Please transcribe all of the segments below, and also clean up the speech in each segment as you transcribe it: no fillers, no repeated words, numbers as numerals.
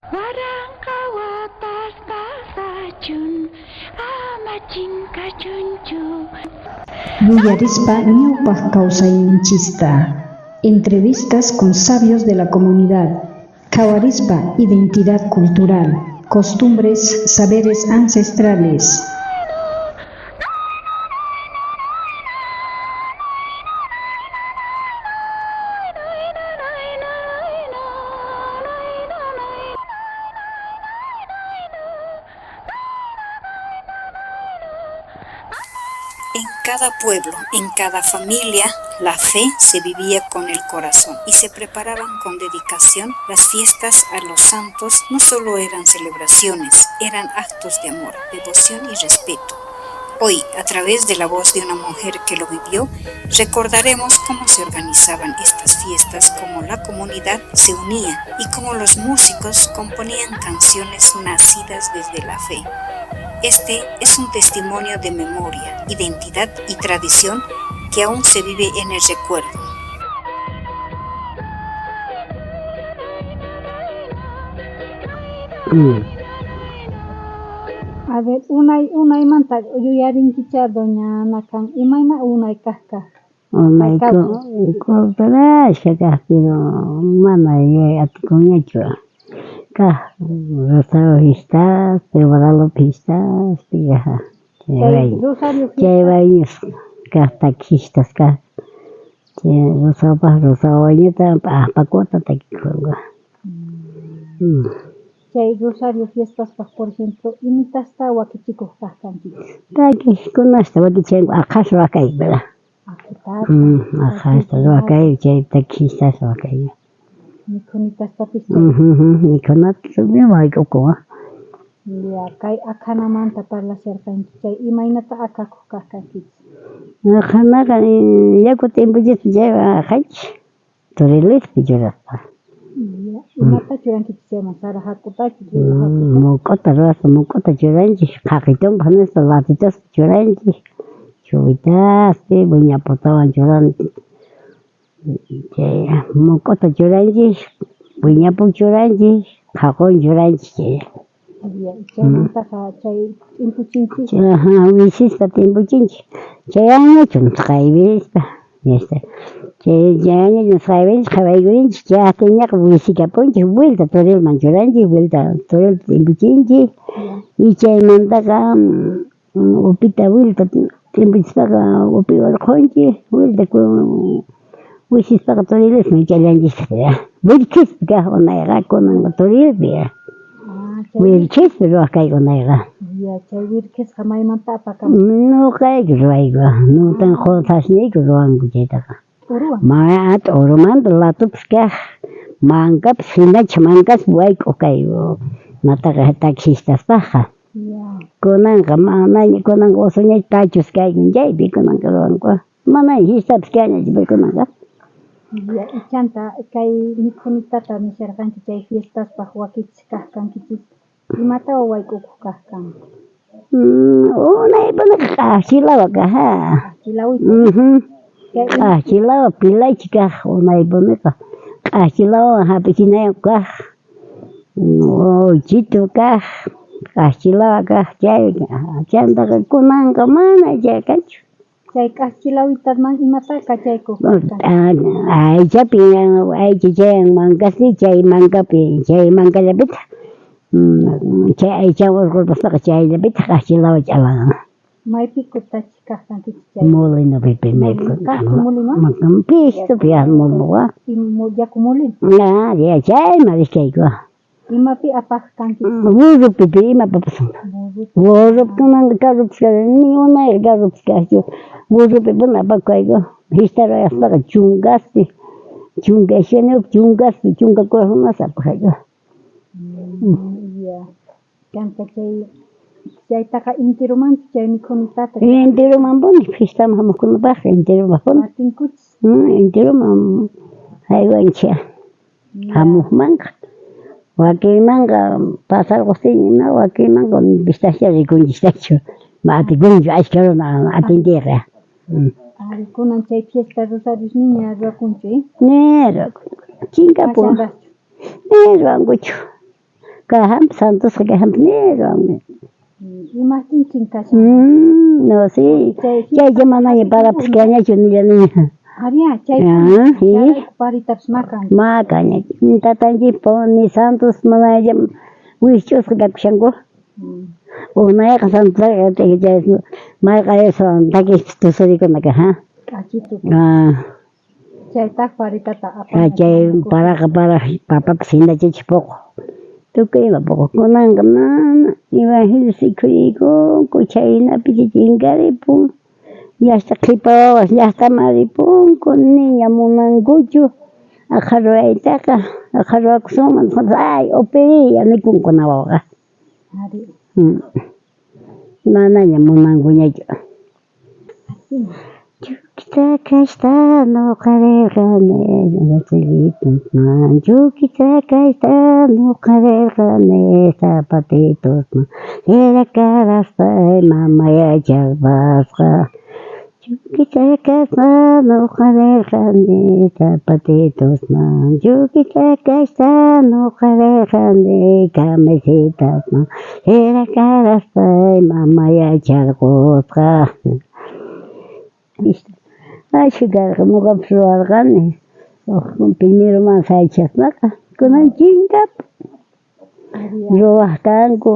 Waranqa watas pasachun, ama chinkachunchu. Yuyarispa ñawpaj kawsayninchista. Entrevistas con sabios de la comunidad. Qhawarispa identidad cultural, costumbres, saberes ancestrales. En cada pueblo, en cada familia, la fe se vivía con el corazón y se preparaban con dedicación. Las fiestas a los santos no solo eran celebraciones, eran actos de amor, devoción y respeto. Hoy, a través de la voz de una mujer que lo vivió, recordaremos cómo se organizaban estas fiestas, cómo la comunidad se unía y cómo los músicos componían canciones nacidas desde la fe. Este es un testimonio de memoria, identidad y tradición que aún se vive en el recuerdo. A ver, unay unaymanta yuyarinkichá doña Ana kan imayna unay kaj kaj. Unay cultura ashkha kaj pero mana yuyay atikunñachu kaj Rosario fiestaspi, Guadalupe fiestaspi Chay Rosario chay fiesta wañus kaj takistas kaj chay Rosariopaj Rosario wañuta p'ampakuta takikuranku. Chay Rosario fiestaspaj, por ejemplo, imitasta wakichikuq kaq kankichis. Takijkunasta wakichiyanku aqhas ruwaj kayku, verdad. Aqhetata, Aqhasta ruwaj kayku chay takistas ruwaj kayku. Mikhunitastapis chay. Mikhunata wayk'uku. Ya, kay aqhanamanta parlasharqanki chay imaynata aqhakuq kaq kankichis. Aqhanaqa yaku t'impuchispa chaywan aqhanchik turilispi churaspa. Ya, imata churankichis chayman sara hak'utachu, trigo hak'utachu. Mok'ota ruwaspa mok'ota churanchik qhaqitumpaj nispa latitaspa churanchik chuwitaspi wiñaputawan churanchik chay mok'ota churanchik wiñapu churanchik qhaqon churanchik chay. Ya, chaymantaqa chay t'impuchinchik. Wisispa t'impuchinchik chayanñachu qaywirishpa chay chayanñachu qaywinchik qhawaykurinchik chayajtinñaqa wisikapunchik vuelta turilman churanchik vuelta turilta t'impuchinchik y chaymantaqa upita vuelta t'impuchispaqa upi urqhunchik vuelta wisispaqa turilisman challanchiktaj wirkhispi kaj unayqa kunanqa turilpi wirkhispi ruwaj kayku unayqa. Ya, chay wirkhisqa maymanta apakamun. Noqayku ruwayku qhasniyku ruwanku chaytaqa. T'uruwan. Ma t'urumanta latupis kaj mankapis jinacha mankaspi wayk'uj kayku imataqa taxistaspajqa. Kunanqa manaña kunanqa usuñachu tachus kaykun chaypi kunanqa ruwanku manaña fiestapis kanñachu kunanqa. Ya, y chanta kay mikhunitata nisharqanki chay fiestaspaj wakichis kaq kankichis imatawan wayk'ukuq kaq kanku. Unaypuniqa q'achilawa kaj. Q'achilawita. Q'achilawa pilachi kaj unaypuniqa q'achilawan jap'ichinayan kaj uchitu kaj q'achilawa kaj chay chantaqa kunanqa mana chay kanchu. Chay q'achilawitaman imata kachaykuq kaq kanki. Aychapi aycha chayan mankaspi chay mankapi chay mankallapitaj chay aychawan urqhurpaspaqa chayllapitaj q'achilawa ch'alan. Maypi kutachiq kaq kankichis chay. Molinopi maypi Kaqchu molino? Pistupi molino. Yaku molino. Ah, chayman riq kayku. Imapi apaq kankichis. Burrupi imapipas. Burrupi kunanqa carropis ni unayqa carropis kaqchu burrupipuni apakuq kayku fiesta ruwaspaqa chunkaspi chunka iskayniyuq chunkaspi chunka kurajkunas apaq kayku. Ya, chanta chay chaytaqa intirumanchu chay mikhunitata. Intirumanpuni fiestaman hamuqkunapaqqa intirumanpuni. Atinkuchis. Intiruman jaywanchik hamuqmanqa wakinmanqa pasarqustin ima wakinmanqa vistaslla rikunchiktachu ma atikunchu ashkha runa atintiyqa. Ari kunan chay fiesta rosarios niña ruwakunchu, eh? Ni ruwakunchu chinkapun Kashanraqchu. ni ruwankuchu. Kajanpi santosqa kajanpi ni ruwanku. Imajtin chinkashan? No, sí. Chaycha manaña parapis kañachu nillaniña. Aria, chay Ah, sí. chayrayku paritapis makan. Makaña. Tatanchikpa ni santos manaña wijch'usqa kakushanku. Unayqa santotaqa chay mayqayaswan takispa tusurikuna kaja. K'achitu. Ah. Chaytaj paritata apaña. Chay paraqa para papapis hinachachik poqo. Tukuy ima poqo. Kunanqa mana evangelio ikhuriykunku chhaynapi chinkaripun. Llaqta qhipa wawas llaqtaman ripunku niña munankuchu aqha ruwaytaqa aqha ruwakusunman ay upiriya nikunkuna wawaqa. Ari. Manaña munankuñachu. Chukichakasta noqa rirqani zapatitosman, chukichakasta noqa rirqani zapatitosman, chirakaraspa mama yacharpasqa. Chukichakasta noqa rirqani zapatitosman, chukichakasta noqa rirqani camisetasman, chirakaraspa mama yacharqusqa. Ashka karqa ñuqapis ruwarqani primeroman sayachaspaqa kunan chinkapun. Ruwaq kanku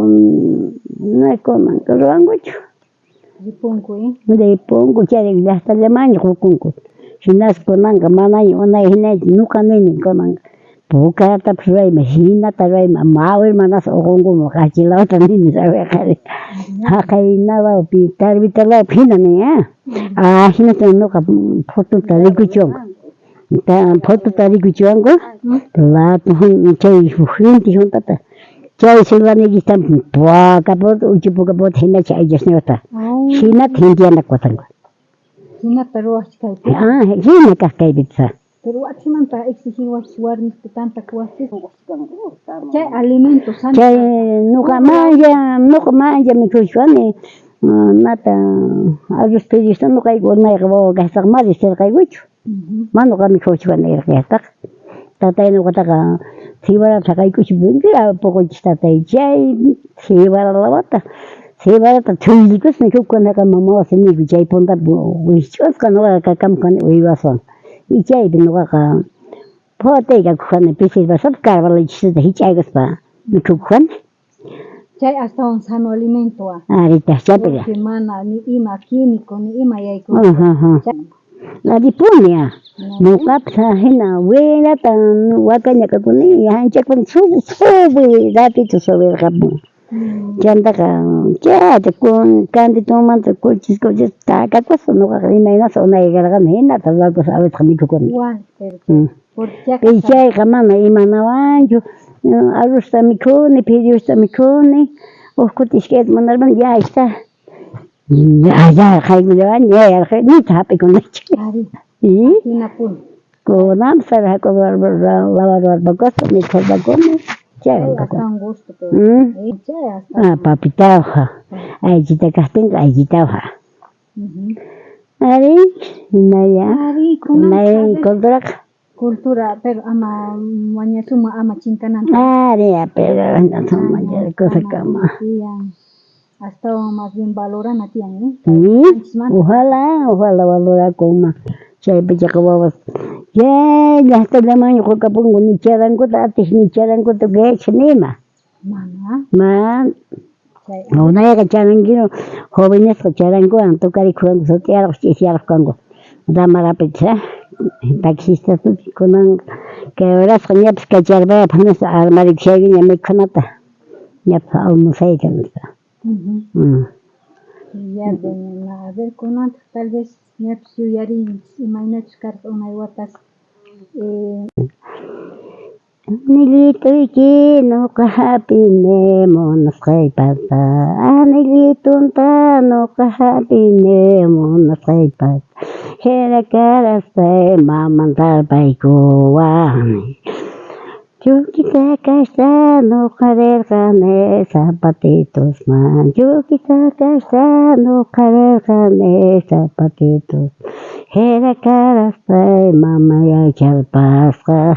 mana kunanqa ruwankuchu. Ripunku, eh? Ripunku chay llaqtallamanña qukunku. Hinaspa kunanqa manaña unay hinachu ñuqa nini kunanqa pukaratapas rurayman hinata rurayman mawi manas uqunkuman qachilawta nini sawirqari. Haqay lawpi Tarvita lawpi hina nin ah ahinata ñuqa fotota rikuchiwanku. Fotota rikuchiwanku latu chay gente juntata chay silvaniguista puakapota uchu pukapota hinacha ayllusniyuqta hinata genteanata wasanku. Hinata ruwaqchu kaypi? Ah, hina kaq kaypi. Pero wakimanta exigiwachis warmista tantakuwachis. Chay alimento sano. Chay ñuqa manya ñuqa manya mikhuchkani nata arroz pedisto ñuqayku unayqa wawa kaspaqa mana riqsirqaykuchu. Mana ñuqa mikhuchkani irqiyaspaqa. Tatay ñuqataqa cebadata haqaykuchi puqunchis tatay chay cebada lawata cebadata thullikuspa mikhukunaqa mama wasiniyku chay puntapi wijch'usqa ñuqaqa kakamkani uywaswan y chaypi ñuqaqa phawataykakuqani pisipaspa carvalhochisata hich'aykuspa mikhukuqani. Chay astawan sano alimento. Aritaq chaypiqa. Porque mana ni ima químico ni ima yaykun. Aripuni ñuqapas hina wirata wakaña kakuni anchakuni subi ratito subirqapun. Chantaqa chayta canditumanta kuchis kuchis takakuspa ñuqaqa imaynas unay karqani hinata ruwakuspa awitqa mikhukuni. Y chayqa mana imanawanchu arrozta mikhuni, fideosta mikhuni, huk kuti iskayta munarpani ya está. Ya ya yarqaykullawani ña yarqay nita hap'ikunichu. Y kunanpas sara hak'uta lavararpakuspa mikhurpakuni chaywan kakuni. Ah, papitawqa aychita kaqtinqa aychitawqa. Ari, hinalla unay culturaqa. Cultura, pero ama mañasuma ama chinkananta. Ari, pero cosa kama. Astawan más bien valorana tiyan, eh? Ojalá, ojalá valorakunman. Chaypichaqa wawas chay llaqtallamanña qukapunku ni charankuta atiq ni charankuta kaychik nima. Mana. Mana. Unayqa charanquero jovenesqa charankuwan tocarikuranku sut'iyaraq ch'isiyaraq kanku. Ramarapitaq taxistas kunan kay horasqa ñapis kacharpayapaq nispa armarikushaykuña mikhunata ñapis almorzayta nispa. Ya, doña, a ver, kunantaq tal vez ñapis yuyarinchis imaynachus karqa unay watas. Anillituyki ñuqa hap'ini munasqaypata, anillitunta ñuqa hap'ini munasqaypata, jirakaraspa maman tarpaykuwan. Chukichakasta ñuqa rirqani zapatitosman, chukichakasta ñuqa rirqani zapatitos, jirakaraspa mama yacharpasqa.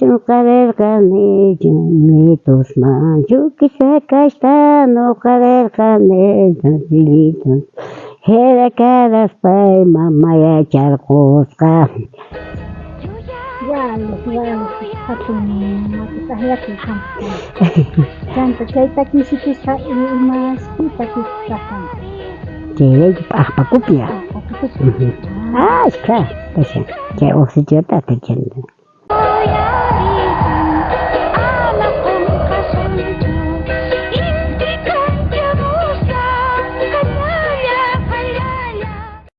Noqa rerqani Nitusman Chuquisacasta noqa rerqani Jerakaraspa mama yacharqosqa. Wales, wales, hatun t'aqllakuy kanqa. Chanta chay takiysitusqa imaspi takisqa kajkan? Chayrayku p'ajpakupia. Ashkha kashan. Chay uj sitiota tachan.